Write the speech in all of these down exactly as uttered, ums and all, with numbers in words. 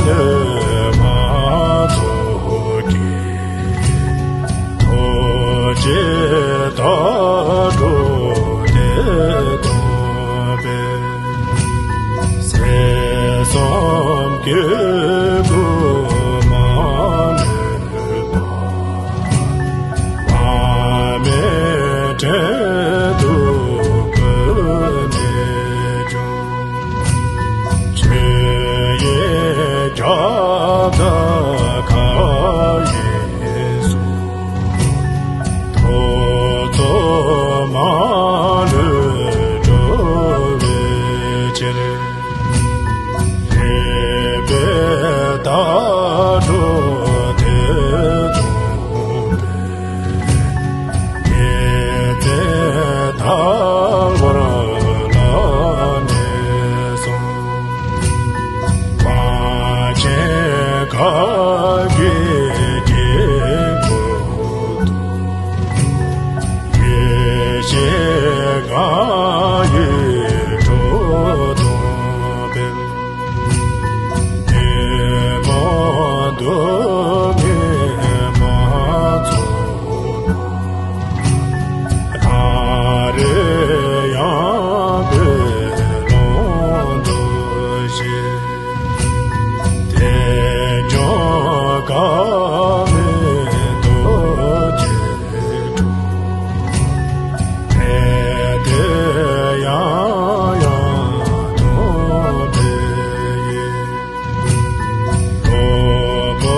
ལས་མ་ཚོགས་ཀྱི། ཐུགས་རྗེ་བདག་འགྲོ་དེ་སྟོན་པས། ཟས་གསུམ་གྱི་མགུར་མ་ནོད་པ། མ་སྨད་བྲན་དུ་བཀོལ་ནས་ཀྱང་། ཆོས་ཡི་རྒྱལ་དར་ག་ཡེ་སོང་། ཐོ་ཚོ་མ་ལུས་འགྲོ་བའི་ཕྱིར། ལེགས་པའི་བརྡ་སྒྲོག་དེ་དང་། ཉི་ཚེ་དལ་བར་ལ་ནས་སོང་། བ་ཆེན་ག་གི་དཀྱིལ་འཁོར་དུ། ཡེ་ཤེས་ལྔ་ཡི་སྒྲོག་དང་སྤེལ། བདེ་མོ་འདུག་མི་མ་ཚོགས་ན། ད་རེས་ཡངས་པའི་ཀློང་དུ་གཤེགས། དལ་འབྱོར་དཀར་མོའི་རྡོ་རྗེ་གྲུབ། དེ་དེ་ཡང་ཡང་སྟོན་པའི་ཡིད། ལོ་པོ་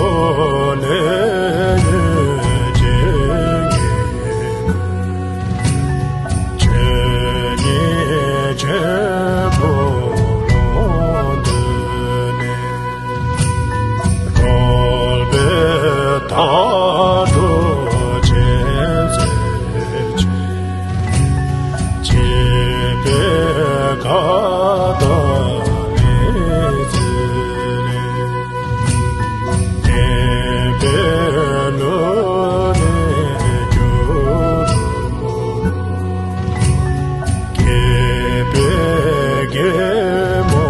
ལས་ཉོན་ཅིང་ངེས། ཆོས་ཉིད་ཆེན་པོ་ཀློང་དུ་གནས། རོལ་པའི་བརྡ་སྒྲོག་ཅན་མཛོད་ཅིག། བྱིས་པའི་ཁ་དོག་མི་ཚེ་ལས། ངན་པའི་ལུས་ནས་གྱུར། དགེ་བའི་རྒན་མོ་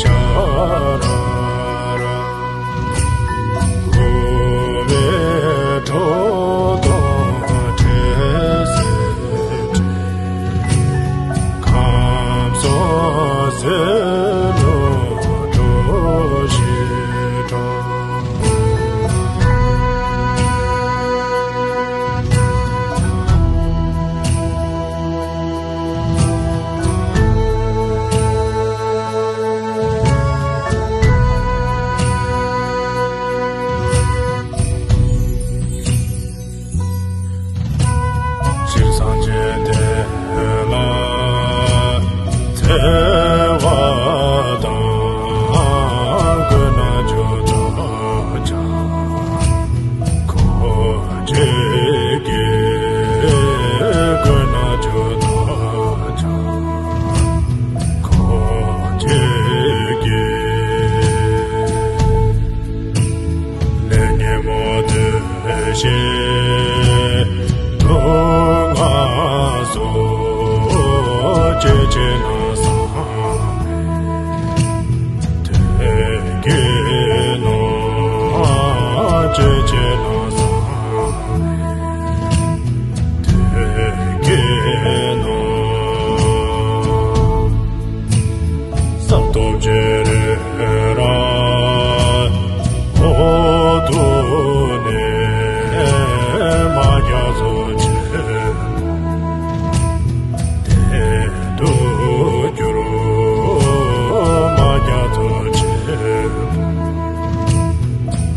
ཤ་ར་ར། འུར་བའི་ཁྲོ་གདུང་དྲན་སེམས་བསྒྲིམས། ཁམས་གསུམ་ཟིལ་གནོན་གྲོ་བཞིན་སྒྲོག། སྤྱིར་སངས་རྒྱས་དེ་ལ་བརྩེ་བ་དང་། མགོན་རྣལ་འབྱོར་དག་ཀྱང་གོ་འབྱེད་ཀྱི། མགོན་རྣལ་འབྱོར་དག་ཀྱང་གོ་འབྱེད་ཀྱི། ལས་ཉོན་མོངས་དུག་ཤེས་དུག་ལྔ་སོགས། སྐྱེ་མཆེད་རྣམས་སངས་མེད་དེ་སྐད་ནོ། སྐྱེ་མཆེད་རྣམས་སངས་མེད་དེ་སྐད་ནོ། ས་སྟོབས་ཀྱི་རི་རབ་འོག་ཏུ་ནི། རྨ་རྒྱ་མཚོ་ཆེན་པོ་དེ་དུ་གྱུར། རྨ་རྒྱ་མཚོ་ཆེན་པོ་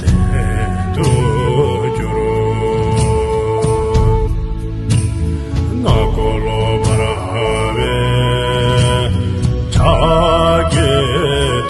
དེ་དུ་གྱུར། སྔ་འཁོར་ལོ་བར་བའི་ཕྱག་གི་